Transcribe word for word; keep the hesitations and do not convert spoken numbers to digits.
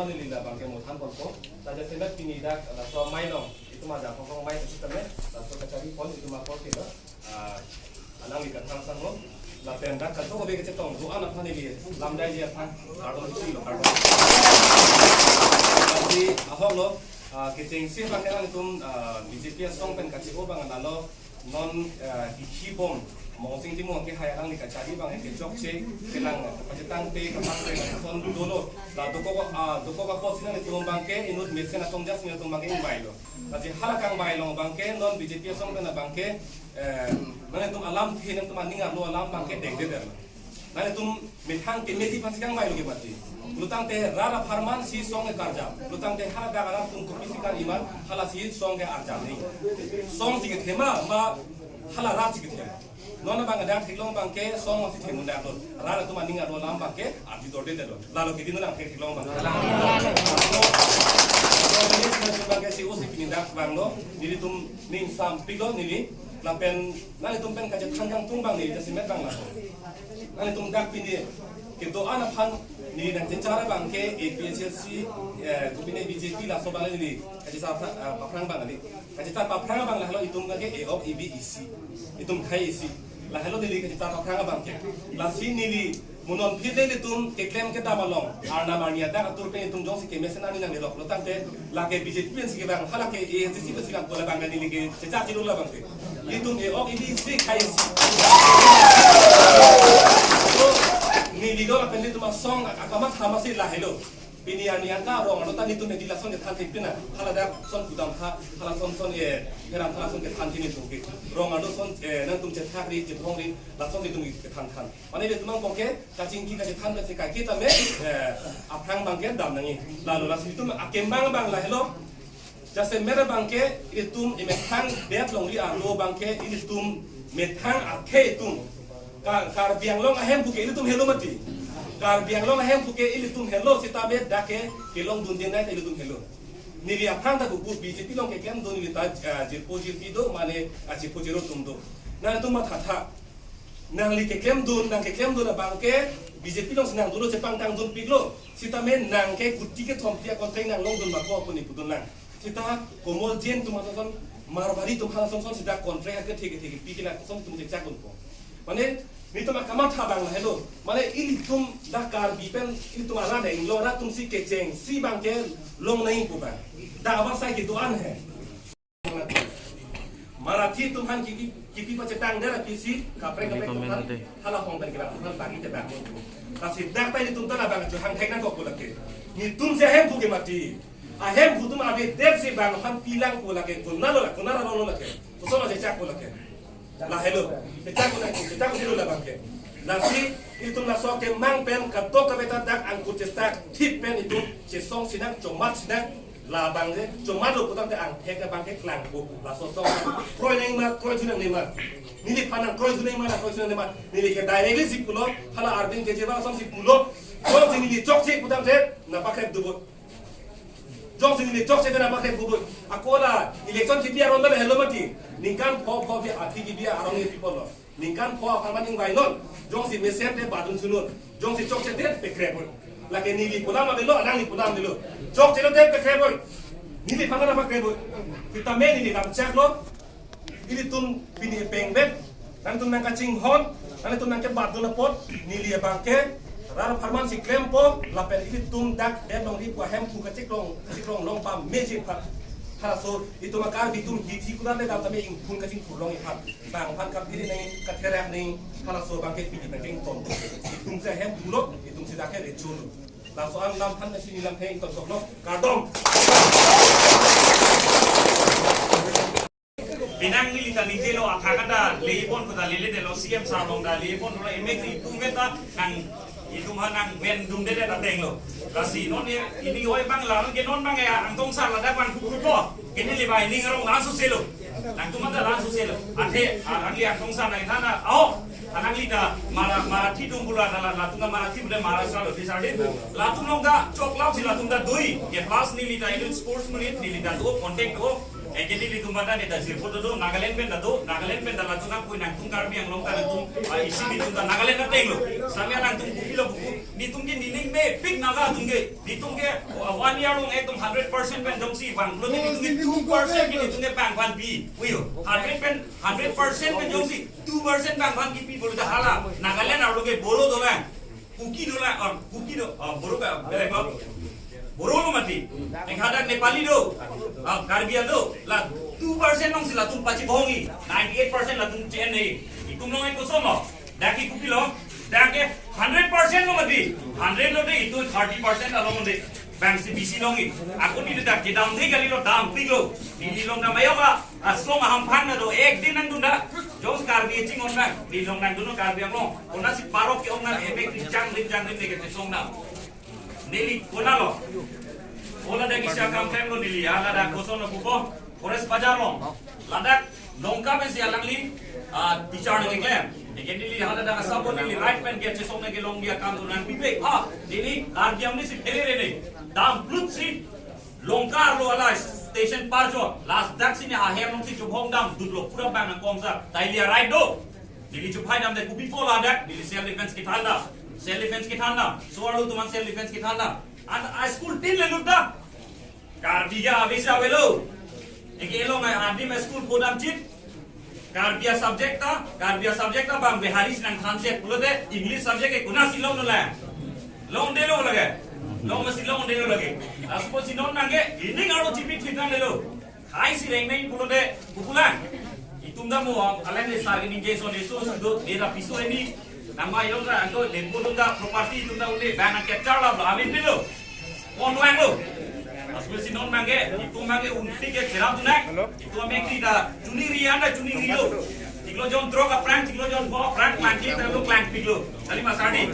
Neli labang ke mo thanponpo. Laso ajasemet pini dak laso amei along itum ajahong hong amei sitame laso kachari pon itum apor ke lo. Ah, alangli kathang sanglo. Lapen dak kachok kave kachetong do-an aphan neli lamdai ji aphan kardom chilo, kardom. Jadi ahok lo, ah, kechengsi abang ke nangtum, ah, B J P asong pen kachi-o abang lalo non, ah, Dikhi bom Mongsing Timung ke hai alangli kachari abang ke chokche kelang pachetangte kapangre lason dolo. La dokok, ah, dokok apotsi nangtum abang ke inut mesen asong jas nangtum abang ke ingvai lo. Lasi hala kangvai along abang ke non B J P asong pen abang ke, eh, nangtum alamthe nangtum aning arlo alam abang ke dekde der. Nangtum methang kemeji aphansi kangvai lo ke mati. Pulotangte rat apharman si song ke karjap. Pulotangte hala dak arat atum kopisi kar-i ma, halasi song ke arjap ni. Song si kethe ma, ma hala rat si kethe ma. Non abang dak theklong abang ke song si the mun dak lo. Rat atum aning arlo alam abang ke arju dorde det lo. Lalo kedi non nang theklong abang. Abang ke si osi pini dak vanglo. Nelitum ning sampiklo neli. Lapen nangtum pen kachethan kangtung abang neli jasemet abang la. Nangtum dak pini kedo-an aphan neli nangchechar abang ke A P H L C, eh, kopine B J P laso abang neli kachechar, eh, paphrang abang neli. Kachechar paphrang abang lahelo itum ke e-ok ebi isi. Itum khei isi. Lahelo neli kachechar paphrang abang ke. Lasi neli mo non aphi nelitum keklem kedam along arnam arni adak atur pen itum jongsi kemesen arni nangdelok pulotangte lake B J P pensi kevang, halake A S D C pensi vang pu labang ke neli kachechar chilo labang ke. Itum e-ok ebi isi khei isi. So, neli do lapen nelitum asong akamatha masi lahelo. Pini arni angka arong arlo ta nelitum neli lason kethan thek pina. Hala dak son kudam tha, hala son son e, heram hala son kethan thek nelitum ke. Rong arlo son, eh, nangtum chethak ri, chethong ri, lason nelitum kethan than. Mane nelitum abang ke kachingki kachethan pen se kaiketa me, eh, aphrang abang ke dam nangji. Lalo lasi nelitum akemang abang lahelo. Jasemet abang ke itum emethang det longri arlo abang ke itum methang akhei itum. Ka-, Karbi Anglong ahemphu ke ilitum helo mati. Karbi Anglong ahemphu ke ilitum helo sitame dak ke kelongdun dinai ta ilitum helo. Neli aphrang ta bubu B J P along keklemdun neli ta, ah, jirpo jirpi do mane, ah, jirpo jirpo atum do. Nangtum mathatha. Nangli keklemdun, nang keklemdun abang ke B J P alongsi nang dolo chepangtangdunpiklo. Sitame nang ke kuti kethom phli acontract nang longdun ma ko pu neli pudun lang. Sita Komol Jain atum ason son, Marwari atum hala son son sita contract akethe kethe kepi ke lason atum chechak dunpo. Mane nelitum akamatha abang lahelo. Mane ilitum dak Karbi pen ilitum arat deng lo rat atumsi kechengsi abang kelong nangji pu abang. Dak abang sai kedo-an he. Marathi atum aphan kipi kipi pachetang der apisi kaprek kaprek atum aphan hala hong pen kevang atum aphan bagi te bagi. Lasi dak ta ilitum ta labang chehang thek nangkok pu lake. Nelitum si ahemphu ke mati. Ahemphu atum avedet si bang aphan pilang pu lake, konatlo la, konat arlo lo lake. Koson lo chechak pu lake. Lahelo. Chechak pu lake, chechak pu lo labang ke. Lasi itum laso akemang pen kadokave ta dak angkur chesak thip pen itum chesong sinang, chomat sinang, labang je chomatlo putangte angthek abang ke klangpo. Laso song kroi nangma, kroi thu nangne ma. Neliphan nang kroi thu nangma, nang kroi thu nangne ma. Neli ke directly si pulo, hala Arvind Kejriwal asonsi pulo. Jongsi neli chokche putangte nangpakrep duboi. Jongsi neli chokche te nangpakrep duboi. Ako la election kipi aron ta helo mati. Ningkan pho pho pi athi kipi arong ni people lo. Ningkan pho aphan maning vainon. Jongsi mesen te badun sunon. Jongsi chokche te pekrepboi. Lake neli pu alam avelo, alangli pu alam avelo. Chokche lo te pekrepboi. Neliphan nangpakrepboi. Sitame neli damchaklo. Ilitum pini pengvet, nangtum nangkachinghon, nangtum nangkebadun apot, neli abang ke rat apharman si klempo, lapen ilitum dak det longri pu ahemphu kachiklong, chiklong long pameji aphan. Halaso itum a-Karbi atum hithi kudan le dam tame ingpun kachingthur longji aphan. Bang aphan kaphiri nangji, katherak nangji, halaso abang ke pini abang ke ington. Itum si ahemphu lo, itum si dak ke recho lo. Laso an lam aphan si neli lam ke ington sok lo. Kardom. Penang neli ta ningjelo athak ta le pon ko ta lele detlo, C M sir along ta le pon lo, emek itum ke ta nang itum ha nang ven dum det ta denglo. Lasi non e ini oi abang la ke non abang ya Angtong sir ladak abang kuku po. Kene le bai ning rong langsung selo. Nangtum ta langsung selo. Athe arang li Angtong sir nang thana. Ao. Anang li ta Mara, Marathi atum bula la, la, latum ta Marathi bule Maharashtra lo di sardin. Latum along ta choklap si latum ta dui. Ke pas neli ta ini sports minute neli ta do contact do. Ekeni nelitum bata neta sirpo do, Nagaland pen ta do, Nagaland pen ta latum nangpui nangtum Karbi Anglong ta nangtum, ah, isi nelitum ta Nagaland ateng lo. Samya nangtum kopilo buku, nelitum ke nining mepik Naga atum ke, nelitum ke, ah, one year along ekdom hundred percent pen jongsi bang, pulote nelitum ke two percent ke nelitum ke bang aphan pi, uyo, hundred pen, hundred percent pen jongsi two percent bang aphan kipi pulote hala, Nagaland arlo ke Boro dolang. Kuki dolang, ah, Kuki do, ah, Boro ka, belek lo. Boro lo mati. Ek hadak Nepali do. Ah, Karbi do. La two percent alongsi latum pachibohong-i. Ninety-eight percent latum Chennai. Itum along ke koson lo. Dak ke kopilo. Dak ke hundred percent lo mati. Hundred lo de itum thirty percent along de. Bang si bisi long-i. Ako neli dak kedam de kali lo, dampik lo. Neli long dam ayok la. Asong ahamphan na do ek din nangdun da. Jong Karbi ching-on nang. Neli long nangdun lo Karbi Anglong. Konatsi parok ke-ong nang emek ringjang ringjang rin ke song nang. Neli konat lo. Ola dak isi akam klem lo neli. Hala dak koson lo pupo. Forest Bazar lo. Ladak Longka pensi alangli, ah, teacher nangkeklem. Eken neli hala dak asabo neli right pen ke chesong nangkelong dia kam do nangpipe. Ah, neli Karbi Anglong si phere re ne. Dam plut si. Longka arlo hala station parjo. Ladak si ne ahem alongsi chubhong dam dutlo pura bang nangkong sa. Ta ili a-right do. Neli chuphai dam de kopi po ladak. Neli self defense kethan dam. Self defense kethan dam. So arlo atum an self defense kethan dam. An a school tin le lut dam. Karbi ke ave si avelo. Eke long ai adim school podam chit. Karbi a-subject ta, Karbi a-subject ta bang Bihari si nangthan set pulote English subject ke konatsi long dolang. Longdelo lake. Long masi longdelo lake. Laso apotsi non nangke, ining aro chipi thik nangnelo. Hai si reng neng pulote kopulang. Itum ta mo, alangli sar ke ningje son eso sudo, dera piso ini. Nangma ilong ta, angko lempo itum ta property itum ta ule, bang nang capture la, bla, amin dilo. Kon wang lo. Laso apotsi non nangke, itum nangke unti ke cherap dunai. Itum amek kita, chuningri anda chuningri lo. Chiklo jon throk aphrang, chiklo jon pho aphrang, klangkli ta lo klangpik lo. Kali masadi.